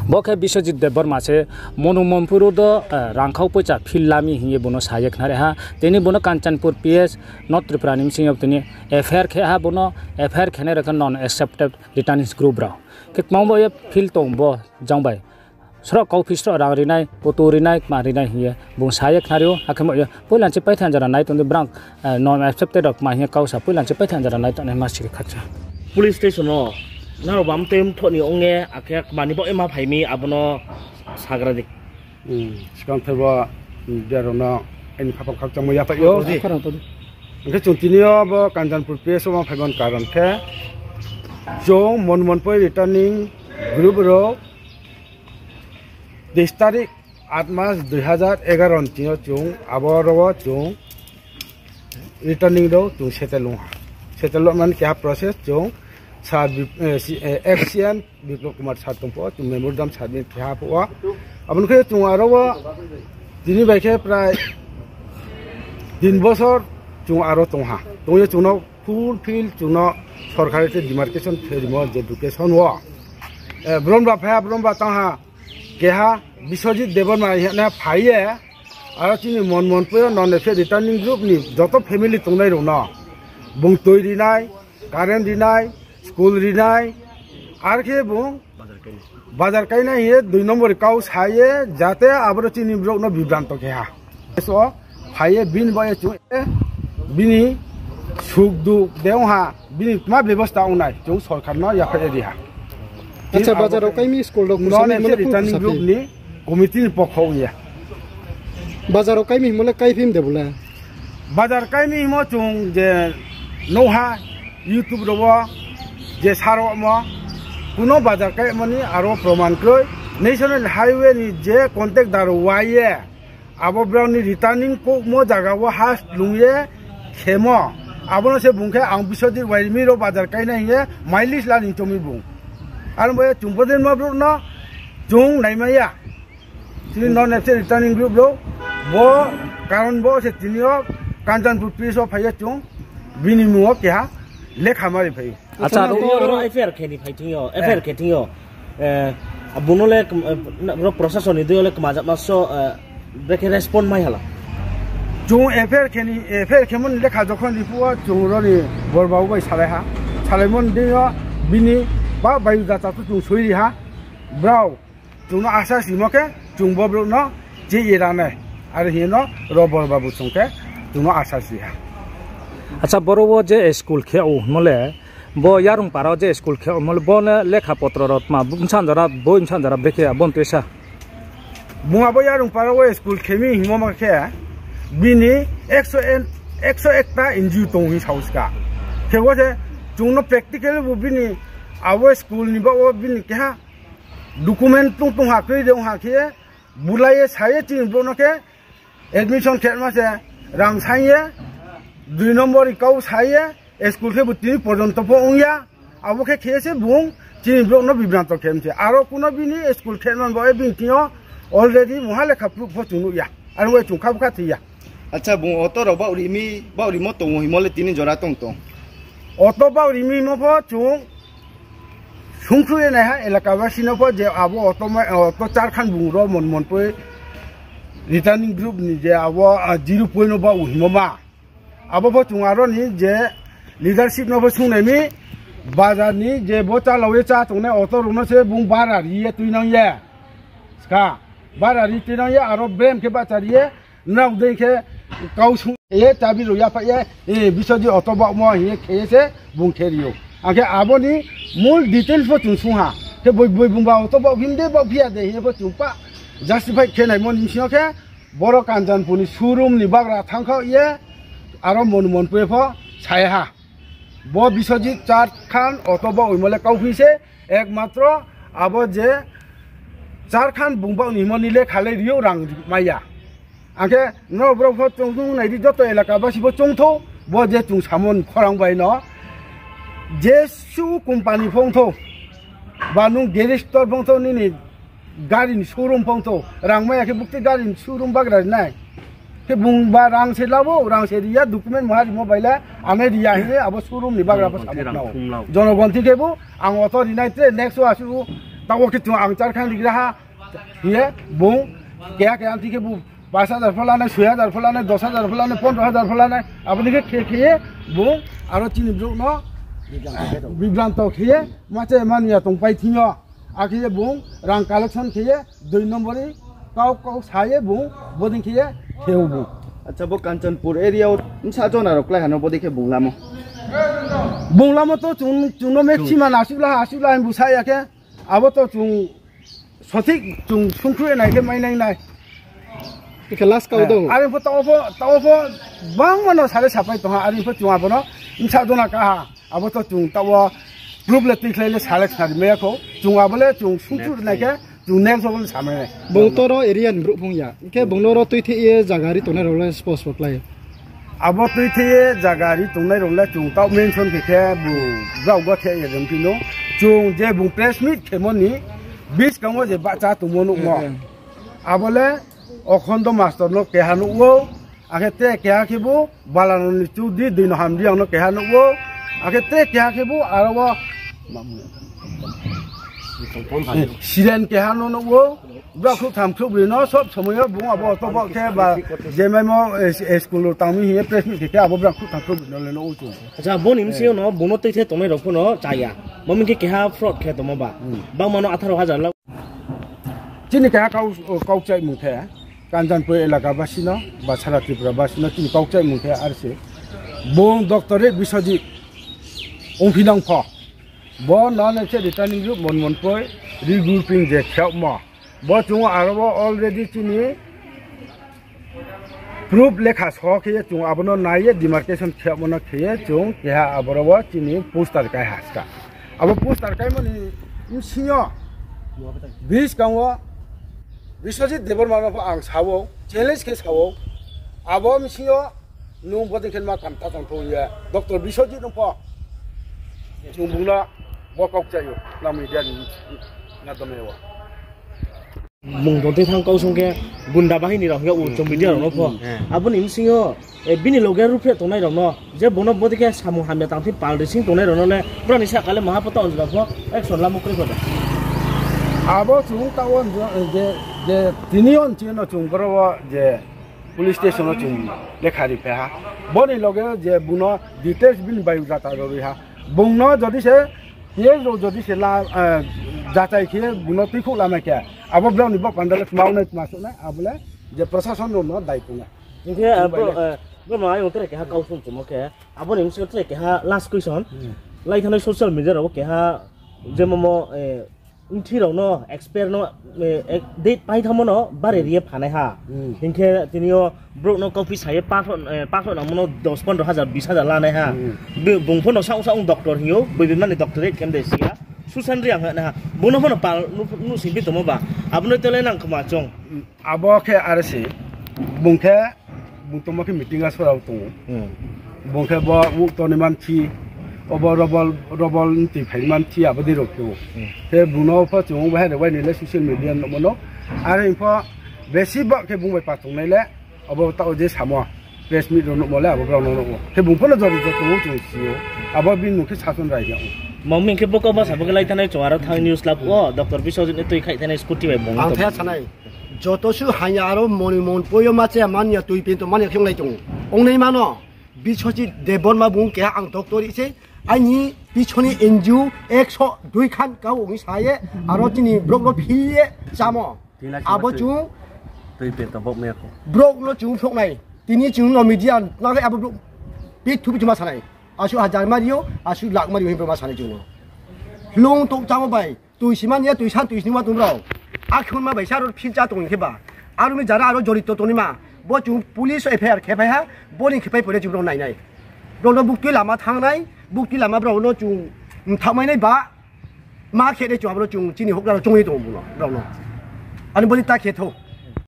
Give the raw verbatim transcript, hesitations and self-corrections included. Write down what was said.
Bo khe Biswajit Debbarma se Monu Monpur wo do, eh, rangkhau poicha phil lami hing ye bung no sa ye khnari ha. Tini bung no Kanchanpur P S North Tripura ni bsing yo tini F I R khe ha bung no, F I R khenai rao khe non accepted returnees group rao. Khe kmang bo ye phil tong bo jang bai. Sroh kauphi sroh rang rinai, putu rinai, kma rinai hing ye bung sa ye khnari ou, akhe mo ye poila ni se paithang jora nai tong di brang, eh, non accepted rao kma hing ye kau sa poila ni se paithang jora nai tongnai ma siri khacha. Police station wo nrao bam tei mthoh ni ong ye, akhe kma ni baoh ye ma phai mi abo no sagra di. Hmm, skang thai bo, hmm, media rao no aini khaphang khakchangmo yaphai ou. Hing khe chung tini yo bo Kanchanpur P S wo ma phaimo ni karon khe, chung Monu Monpur returning group rao তেইশ তারিখ আট মাস দুই হাজার এগারো ni tini yo chung abo aro wo chung returning rao chung settle ong ha. Settle ong mani keha process chung sir Bip-, eh, si-, eh, ex C M Biplop Kumar sir tong pho chung memorandum submit khe ha phuh wo. Abo ni khe chung aro wo tini bai khe prai tin bosor chung aro tong ha. Tong ye chung no fulfill chung no sorkar ni demarcation khe rimo je education wo. Eh, brom ba phai ha, brom ba tang ha. Keha Biswajit Debbarma hing ye phai ye, aro chini Monu Monpur wo non accepted returning group ni joto family tongnai rao no bung tui rinai, current rinai, school rinai, ar khe bung bazar kainai hing ye dui number kau sa ye, jate aboro chini brouh no bibranto khe ha. So, phai ye bini baoh ye chung ye, bini suk duk de ong ha, bini tma bebosta ong nai, chung sorkar no yaphai ye ri ha. Acha, bazar rao kaimi, school rao non accepted returning group ni committee ni pokho ong ye. Bazar rao kaimi hingmo le kaiphi mi de bo le? Bazar kaimi hingmo chung je nuh ha YouTube rao wo je saro mo, kuno bazar kaimo ni aro proman kroi. National Highway ni je contractor rao wai ye, abo brao ni returning kouhmo zaga wo ha lung ye khemo. Abo no se bung khe ang Biswajit Wairimi rao bazar kainai hing ye mileage la ni chomi bung. Aro bo ye chung bodei ma brouh no chung naimai ya. Chini non accepted returning group rao, bo karon bo se tini yo Kanchanpur P S wo phai ye chung bini mmung wo keha lekha mari phai ou. Acha, aro F I R khe ni phai thing yo, F I R khe thing yo. Abo no le, ro prosason ni dei yo le kmajama so, brekhe respond mai hala. Chung F I R khe ni, F I R khemo ni lekha jokhon ri phuh wo chung ro ni bor babu bai salai ha. Salaimo ni dei yo bini ba bayu jata to chung soi ri ha. Brao chung no asa simo khe, chung bo brouh no chih ye ra nai. Are hing ye no ro bor babu chung khe, chung no asa si ha. Acha, boro wo je school khe ou hingmo le, bo Yarungpara wo je school khe ou hingmo le, bo no lekha potro rao tma bsa jora, boi bsa jora brekhe abo no tuisa. Bung abo Yarungpara wo school khe mi hingmo ma khe, bini একশো এক, একশো একটা N G O tong hing sao ska. Khe bo se chung no practical bo bini abo school ni baoh wo bini keha document tong tong ha, kroi de ong ha khe, bulai ye sa ye chini brouh no khe admission khe ma se rang saing ye, dui number ni kau sa ye, school khe bo tini porjonto pho ong ya, abo khe khe se bung chini brouh no bibranto khe mi se. Aro kuno bini school khe man bo ye bini thing yo already mungha lekha proof pho chung nuh ya. Aro bai chung kha bkha thoi ya. Acha, bung auto rao baoh ri mi, baoh rimo tong ou hingmo le tini jora tong tong? Auto baoh ri mi mo pho chung sungkhruh ye nai ha elaka basi no pho je abo auto ma-, auto Charkhan bung ro Mon Monpoi returning group ni je abo, ah, zero point no baoh hingmo ma. Abo pho chung aro ni je leadership no pho sungnai mi, bazar ni je bo chálao ye chá tongnai auto rao no se bung bara ri ye tuinang ye. Ska, bara ri tuinang ye aro brem khe bahcha ri ye, nrao dei khe kau sung ye, chabi rao yaphaih ye, e, Biswajit auto baohmo hing ye khe ye se bung khe ri ou. Akhe abo ni mul details pho chung sung ha. Khe boi boi bungba auto baoh phim de, baoh phi ya de hing ye pho chung pa justify khe naimo ni bsing yo khe, boro Kanchanpur ni showroom ni bagra thanngkhaoh ye, aro Mon Monpoi pho sa ye ha. Bo Biswajit Charkhan auto baoh hingmo le kauphi se, ekmatro abo je Charkhan bung baoh ni hingmo ni lekha le ri ou, rang mai ya. Akhe nrao brao pho chung nai di, joto elaka basi pho choung thou, bo je chung samo ni khorang bai no. Jesuh company phongthou, ba nung garage store phongthou, nini gari ni showroom phongthou, rang mai ya khe bukti gari ni showroom bagra ri nai. Khe bungba rang se labo, rang se ri ya, document maha rimo bai le, ane ri ya hing ye abo showroom ni bagra pho samo khna ou. Jonogon thi khe bo, ang auto ri nai tre, next wo asuh Abo khe chung ang char khan rigra ha hing ye bung keha keha thi khe bu পাঁচ হাজার pho lanai, ছয় হাজার pho lanai, দশ হাজার pho lanai, পনেরো হাজার pho lanai, abo ni khe khe khe ye bung aro chini brouh no বিভ্রান্ত khe ye, ma che mani ya tongpai thing yo. Akhe ye bung rang collection khe ye, দুই নম্বরi kau kau sa ye bung bodei khe ye khe ou bung. Acha, bo Kanchanpur area wo bsa jona rao klái ha no bodei khe bung lamo? Bung lamo to chung, chung no maximum asuh la ha, asuh la ha hing bu sa ya khe. Abo to chung sothik chung sungkhruh ye nai khe mai nai nai. Khe last kau dong. Are pho taoh pho, taoh pho bangma no sare sapai tong ha, are pho chung abo no bsa jona ka ha. Abo to chung taoh wo proof le tuikhlai le sale khna ri mai ya kho. Chung abo le chung sungkhruh nai khe chung next wo le samai nai. Bung to ro area ni brouh phung ya. Hing khe bung no ro tuithe ye zaga ri tongnai rao le spot spot klái. Abo tuithe ye zaga ri tongnai rao le chung taoh mention khe khe bu brao gothe ye rem phi no. Chung je bung press meet khemo ni buskang wo je bahcha tongmo nuhmo. Abo le Okhondo master no keha nuh ou, akhe tre keha khe bu Balanani Chudri, Dui no Hamdi ang no keha nuh ou, akhe tre keha khe bu aro wo Siren keha no nuh ou, brao khrouh tham khrouh broi no sob somoi yo bung abo auto bo khe ba je maimo, eh, school wo tang mi hing ye press meet khe khe abo brao khrouh tham khrouh broi no le nuh ou chung. Acha, bo ni bsing yo no bung no tuithe tongnai rao pho no cha ya. Bo mi khe keha fraud khe tongmo ba. Bangma no আঠারো হাজার la Chini keha kau, kau kchaihmung khe, Kanchanpur elaka basi no, ba sara Tripura basi no, chini kau kchaihmung khe are se. Bung doctorate Biswajit ongphi nang pho. Bo no nai se returning group Monmonpoi, Ri Gurping je kheohmo. Bo chung aro bo already chini proof lekha so khe ye chung abo no nai ye demarcation kheohmo no khe ye chung keha aboro wo chini poster kai ha ska. Abo poster kaimo ni bsing yo buskang wo Biswajit Debbarma no pho ang sa ou, challenge khe sa ou. Abo bsing yo nung bodei khe ma kam ta tong thou ye, doctor Biswajit no pho chung bung no bo kau kchaih ou, na media ni madhyam wo. Bung tong tei thanng kau song khe gunda bahini rao hing ye u chung media rao no pho. Abo ni bsing yo, eh, bini loge ruhphreh tongnai rao no, je bung no bodei khe samung hamya tang thi pal rising tongnai rao no le, brao ni sahka le maha pho taoh jora pho action lamo kroi pho de. Abo chung taoh wo je, je, tini yo nching no chung boro wo je police station wo chung lekha ri phai ha. Bo ni loge je bung no details bini biodata rao ri ha. Bung no jodi se, case rao jodi se la, eh, jachai khe bung no tuikhouh lamai khe, abo brao ni bo panda le tma ong nai tma souh nai, abo le je prosason rao no dai tong nai. Hing khe, eh, bro, eh, bro, ma ayong tre keha kau sung chumo khe, abo ni bsing yo tre keha last question. Lai thanai social media rao wo keha je momo, eh, bthi rao no, expire no, eh, date pai thangmo no bari ri ye phanai ha. Hing khe tini yo brouh no kauphi sa ye pakhrouh, eh, pakhrouh nangmo no দশ পনেরো হাজার, বিশ হাজার lanai ha. Bung pho no saong saong doctor hing ou, boibi mani doctorate khe de si ya. Susan Reang ha nai ha. Bung no pho no pal nuh sing phi tongmo ba. Abo no tele nang kma chung. Abo khe are se, bung khe, bung tongmo khe meeting a sora tong ou. Bung khe bo uh toni man thi, obo robol, robol ntui phai man thi, abo dei rao khe ou. Khe bung no pho chung ong baha re wai ni le social media nuhmo no. Are hing pho besi ba khe bung bai pa tongnai le, abo taoh je samo, press meet rao nuhmo le, abo brao no nuh ou. Khe bung pho no jori jo tong ou chung si ou. Abo bini mung khe Sason Rai ya ou. Mami khe bo kau bsa bo khe lai thanai chung aro thanng news lab wo, doctor Biswajit ni tui khaih thanai scooty bai bung ang tong. Thai sanai. Joto suh hanya aro moni mon poyo ma chaya manya tui pin to manya khe onglai tong. Ongnai mano, Biswajit Debbarma bung keha ang doctor ri se, aini pisoni N G O ekso dui khan kau ong sa ye, aro chini brouh no phil ye chamo. Abo chung brouh no chung phruh nai. Tini chung no media na khe abo brouh pithu pithu ma sanai. Asuh hajar ma ri ou, asuh lakh ma ri ou hing brouh ma sanai chung no. Hlung tong chamo bai. Tui si mani ya, tui san, tui sni ma tong brao. Akhon ma bai sa aro phil cha tong khe ba. Aro ni jara aro jorito tongnaima. Bo chung police F I R khe phai ha, bo ni khe phai pore chung brao nai nai. Brao no bukti lama thanng nai, bukti lama brao no chung mthaoh mai nai ba. Ma khe de chung abo no chung chini houhgra rao choung ye tong ou brao no. Ani bo ni ta khe thou.